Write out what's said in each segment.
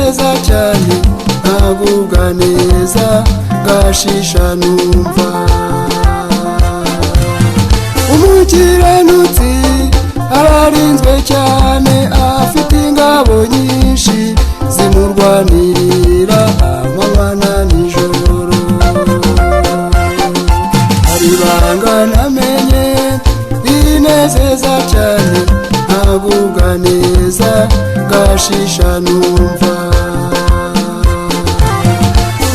Rinezeza cyane, nkagubwa neza, ngashisha numva. Umukiranutsi ararinzwe cyane, afite ingabo nyinshi zimurwanirira amanywa na nijoro. Hari ibanga namenye rinezeza cyane, nkagubwa neza, ngashisha numva.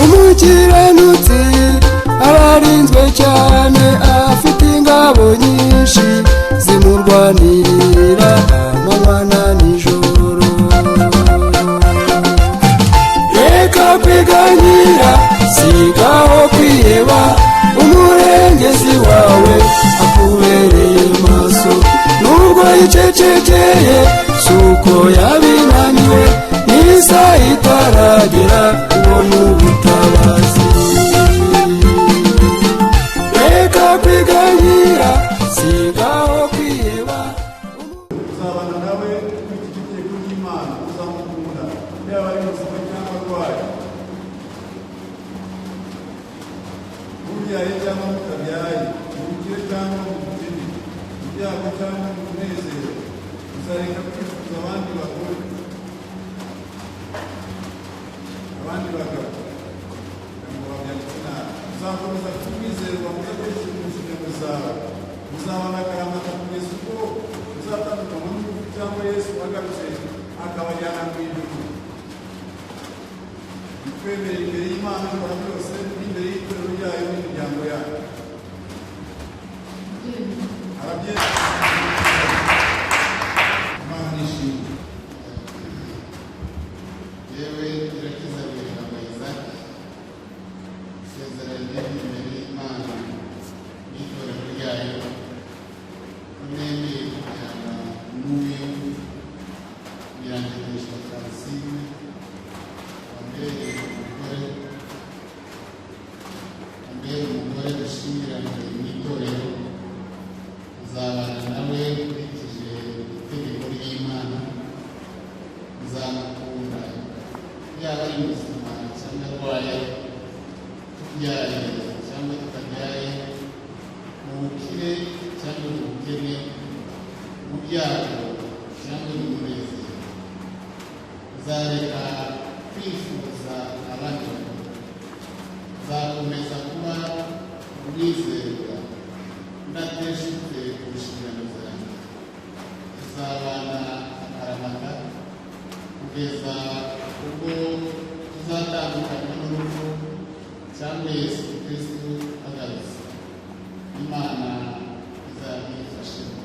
Umukiranutsi ararinzwe cyane, afite ingabo nyinshi zimurwanirira amanywa na nijoro. Reka kwiganyira, sigaho kwiheba, umurengezi wawe akubereye maso. Nubwo yicecekeye, si uko yabinaniwe, n'isaha itaragera ubona ubutabazi. Reka kwiganyira, sigaho kwiheba. Uzabana nawe ukurikije itegeko ry'Imana, uzamukunda yaba ari muzima cyangwa arwaye, mubyaye cyangwa mutabyaye, mu bukire cyangwa mu bukene, mu byago cyangwa mu munezero. Uzareka kwifuza abandi bagore, abandi bagabo ngo babyanditse nabi. Uzakomeza kumwizerwa mudatekereza ku nshingano zawe. Uzabana akaramata kugeza ubwo uzatandukanywa n'urupfu cyangwa Yesu agarutse akabajyana mu ijuru. Bitwemerera imbere y'Imana ikora byose n'imbere y'itorero ryayo n'imiryango yayo. Ababyeyi, Imana nishimwe. Yewe Irakiza Rwigamba Isaac, isezeranye imbere y'Imana n'itorero ryayo ko nemeye kujyana n'uyu Nyirandekesha Francine wambereye umugore, wambereye umugore dushyingiranywe mu itorero. Nzabana nawe nkurikije itegeko ry'Imana, nzamukunda yaba ari muzima cyangwa arwaye, tubyaye cyangwa tutabyaye, mu bukire cyangwa mu bukene, mu byago cyangwa mu munezero. Nzareka kwifuza abandi bagore, nzakomeza kuba umwizerwa ndateshutse ku nshingano zanjye. Tuzabana akaramata kugeza ubwo tuzatandukanywa n'urupfu cyangwa Yesu Kristu agarutse. Imana izabifashemo.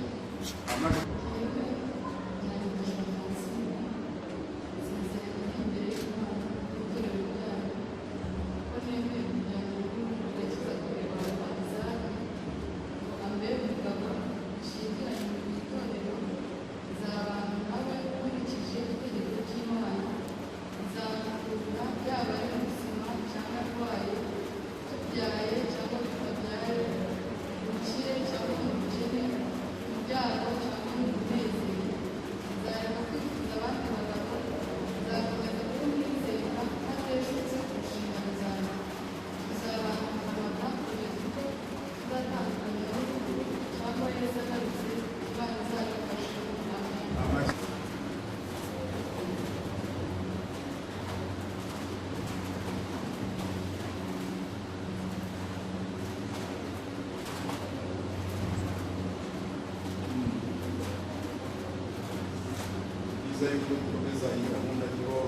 Byiza yuko dukomeza iyi gahunda niho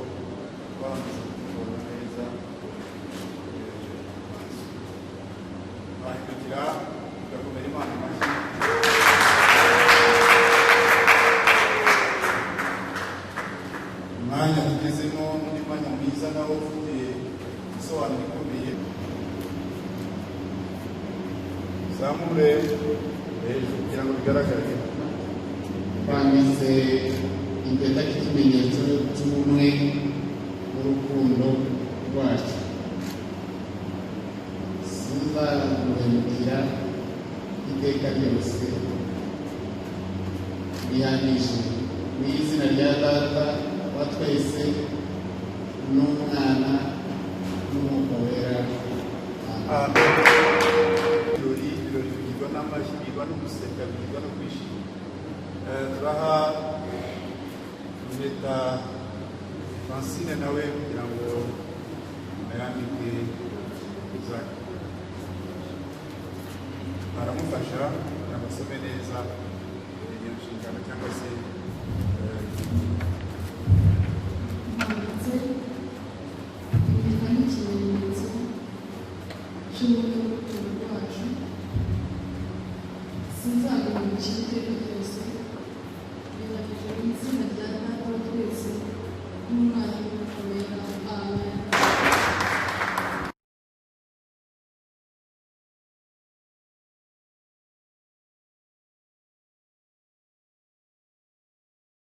bamaze kubikora neza. Bahindukira tugakomera Imana amashyi. Umwanya tugezemo n'undi mwanya mwiza nawo ufite isobanuro ikomeye. Zamure hejuru kugira ngo bigaragare. Twambitse impeta nk'ikimenyetso cy'ubumwe n'urukundo rwacu. Sinzaguhemukira iteka ryose. Bihanije mu izina rya Data wa twese. n'Umwana n'Umwuka Wera. Amen. Ibirori, ibirori bigirwa n'amashyi, bigirwa no guseka, bigirwa no kwishima. Turaha impeta Francine nawe kugira ngo ayambike Isaac. Baramufasha kugira ngo asome neza iyo nshingano cyangwa se Nkwambitse impeta nk'ikimenyetso cy'ubumwe n'urukundo rwacu. Sinzaguhemukira iteka.